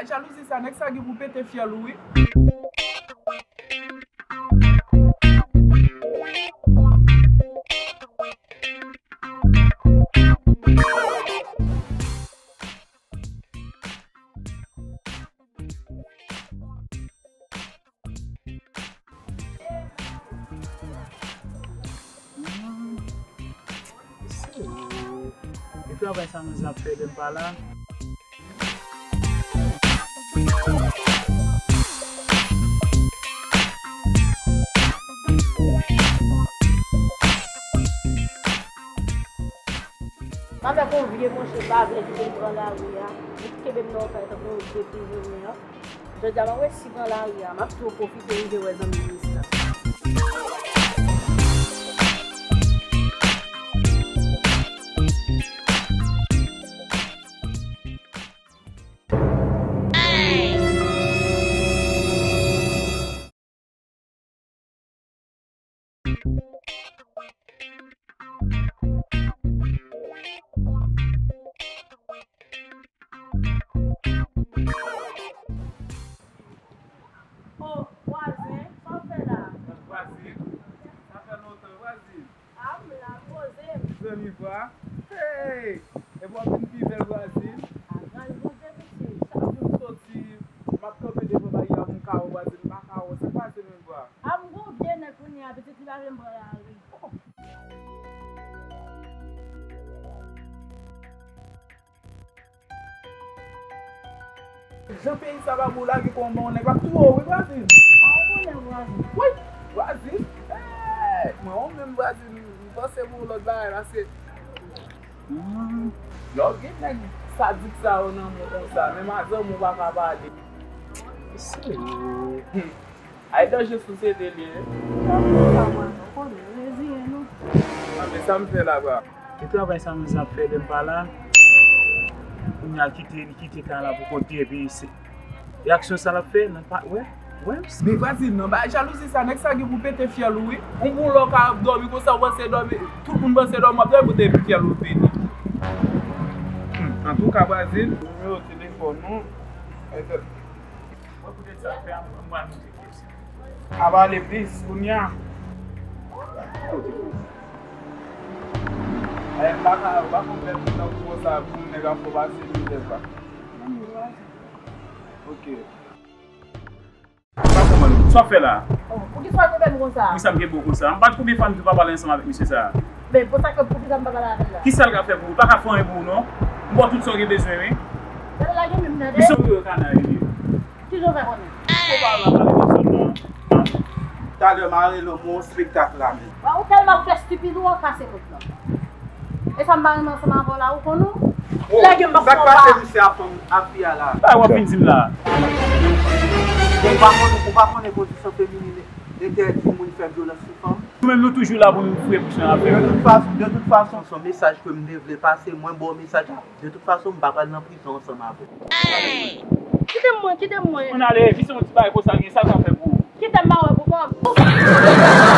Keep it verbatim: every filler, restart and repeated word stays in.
Jalouzi sa, nèg sa gen pou pete fyèl ou, wi. E travay sa nou ap fè lè m pa la? M avèk yon vye monchè pa vle kite m pran lari a. Li kenbe m nan yon kay tankou yon vye prizonye an. Jodi a, m ap resi pran lari a. M ap tou pwofite rive wè zanmi Minis la. O, vwazen, sa w fè la? Vwazin, sa fè lontan, vwazin. A, m la poze m. Zanmi vwa. Hey! Epi w ap vin pi bèl, vwazin. A, gras Bondye, pitit. Chak jou m soti, m ap kanpe devan baryè a pou m ka wè vwazin, m pa ka wè. Sa k pase menm, vwa? A, m gon vye nèg kounye a, pitit, li pa vle m pran lari. Jan peyi sa pa bon, lage kò w ban yon nèg, l ap touye w, wi, vwazin. A, ou konnen, vwazin. Wi, vwazin. Hey, mwen, ou menm, vwazin, m panse pou yon lòt bagay, paske, hmm, lè w gen nèg sadik sa yo nan men w konsa, menm a zanmi w pa ka pale. Mesye, hmm. Ay danje sosyete li ye. Sa pou sa, mwen, ou konnen, reziyen nou. A, men sa m fè la, bra? E travay sa nou ap fè lè m pa la, kounye a kite, li kite kay la pou kont li epi se, e aksyon sa l ap fè, nan pa, wè, wè. Men vwazin nan, bay jalouzi sa, nèg sa gen pou pete fyèl ou, wi. Yon bon lè w ka ap dòmi konsa, w panse dòmi, tout moun panse dòmi, w ap dòmi pou te fyèl ou pete. Hmm, antouka, vwazin, nimewo telefòn ou, e, Mwen poutèt sa fè a, mwen pral monte kè sa. A pale plis kounye a. Ay, m pa ka, ou pa konn lè moun nan pou konsa, pou nèg ap fè w pase mizè, bra. Ok. M pa konprann ou. Sa w fè la? Oh, poukisa w gen bèm konsa? Poukisa m gen bo konsa? M pa t konbyen fwa m di w pa pale ansanm avèk mesye sa a? Men poukisa, poukisa m pa pale avè l la? Kisa l ka fè pou ou? L pa ka fè anyen pou ou non. M ba w tout sa w gen bezwen, wi. Gade lage men m tande. Misye pou yo kanay li. Kijan w fè konnen? Ou pa la pale de zòn nan. Talè m a rele w pou yon spektak la men. Wa, ou tèlman fè stipid ou an kase kot lan. E sa m pa renmen ansanm avè w la, ou konn ou? Oh, lage m pa sa k pase misye a fanm a fi a la? Sa w ap vin di m la? Ou pa konnen, ou pa konnen kondisyon feminin entèdi moun fè vyolans sou fanm? Nou menm nou toujou la pou nou foure bouch nan afè yo. De tout fason, de tout fason, se yon mesaj ke m te vle pase, mwen ba w mesaj la. De tout fason, m pa pral nan prizon ansanm avè w. Kite m mwen, kite m mwen. Ann ale, epi se yon ti bagay konsa l gen, sa l ka fè pou ou? Kite m ba w pou kòb.